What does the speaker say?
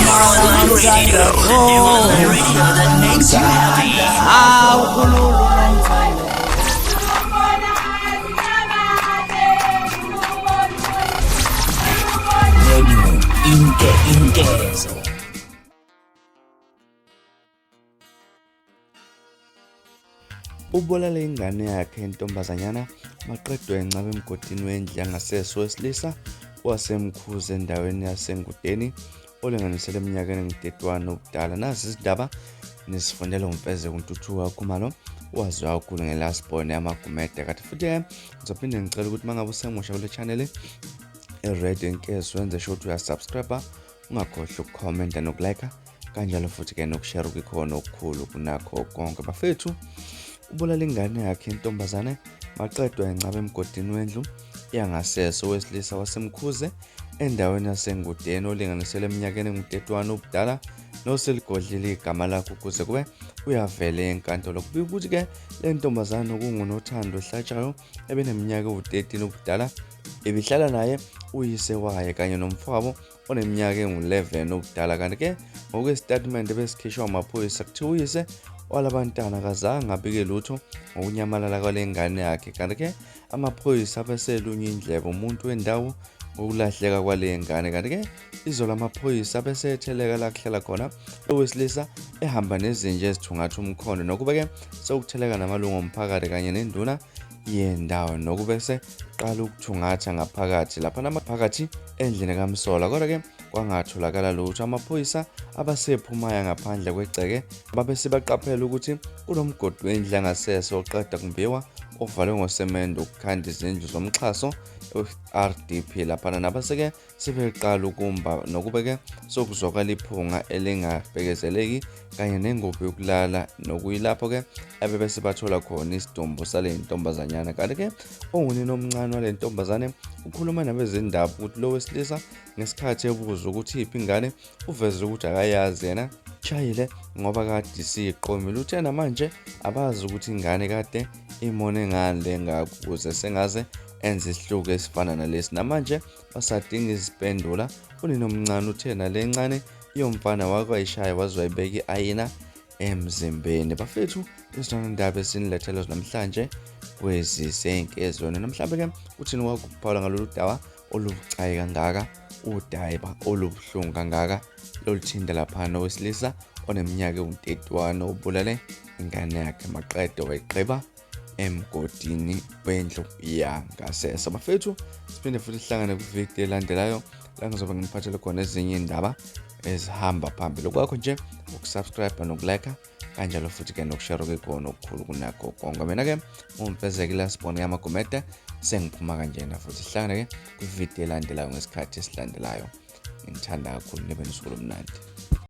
Your online radio that makes you happy. Hawu khulula Radio Inke Inkezo. Ubulale ingane yakhe intombazanyana maqedwe encaba emgodini wendlu yangasese wesilisa waseMkhuze endaweni yaseNgudeni olinganiselwe eminyakeni engu-31 ubudala. Nazi izindaba nisifundela uMfezeko Ntuthuka Khumalo waziwa kakhulu nge-last born yamaGumede. Kanti futhi-ke ngizophinde ngicela ukuthi uma ngabe usemusha kule channel i-Radio Inkezo wenze sure ukuthi uyasubscribe, ungakhohlwa ukukhomenta nokulike, kanjalo futhi-ke nokushare kwikhona okukhulu kunakho konke. Bafethu, ubulala ingane yakhe intombazane maqedwa encaba emgodini wendlu yangasese owesilisa waseMkhuze endaweni yaseNgudeni olinganiselwe eminyakeni engu-31 ubudala noseligodlile igama lakhe ukuze kube uyavele enkantolo. Kubika ukuthi-ke le ntombazane okunguNothando Hlatshwayo ebeneminyaka ewu-13 ubudala ibihlala naye uyise waye kanye nomfowabo oneminyaka engu-11 ubudala. Kanti-ke ngokwesitatimende besikhishwa amaphoyisa kuthiwa uyise walabantwana akazange abike lutho ngokunyamalala kwale ngane yakhe. Kanti-ke amaphoyisa abeselunywa indlebe umuntu wendawo ngokulahleka kwale ngane. Kanti-ke izolo amaphoyisa abesetheleka la kuhlala khona owesilisa ehamba nezinja ezithungatha umkhondo, nokube-ke sekutheleka namalungu omphakathi kanye nenduna yendawo nokube seqala ukuthungatha ngaphakathi lapha namaphakathi endlini kamsola, kodwa-ke kwangatholakala lutho. Amaphoyisa abasephumaya ngaphandle kwegceke babe sebaqaphela ukuthi kunomgodi wendlu yangasese oqeda kumbiwa ovalwe ngosemende ukukhanda izindlu zomxhaso RDP laphana, nabaseke sebeqala ukumba nokube-ke sokuzwakala iphunga elingabekezeleki kanye nengubo yokulala, nokuyilapho-ke abebese bathola khona isidumbu sale ntombazanyana. Kanti-ke ongunina omncane wale ntombazane ukhuluma nabezindaba ukuthi lo wesilisa ngesikhathi ebuzwa ukuthi iphi ingane uveze ukuthi akayazi yena shayile ngoba kade siyiqomile. Uthe namanje abazi ukuthi ingane kade imone ngani le ngako ukuze sengaze enze isihluku esifana nalesi, namanje basadinga izipendula. Unina omncane uthe nale ncane iyomfana wakwayishaya waze wayibeka i-ayina emzimbeni. Bafethu, izona ndaba esinilethele namhlanje kwezisenkezweni. Namhlanje-ke uthini wakho ukuphawula ngalolu daba olubucayi kangaka, udaba olubuhlungu kangaka loluthinta laphana owesilisa oneminyaka ewu-31 obulale ingane yakhe maqede wayigqiba emgodini wendlu yangasese. Bafethu, siphinde futhi sihlangane kwividiyo elandelayo la ngizobe nginiphathele khona ezinye iy'ndaba ezihamba phambili. Okwakho nje ukusubscribe nokulike, kanjalo futhi-ke nokushare kuyikona okukhulu kunakho konke. Mina-ke uMfezekile Sibone yamaGumede, sengiphuma kanjena futhi sihlangane-ke kwividiyo elandelayo ngesikhathi esilandelayo. Ngithanda kakhulu, nibe nosuku olumnandi.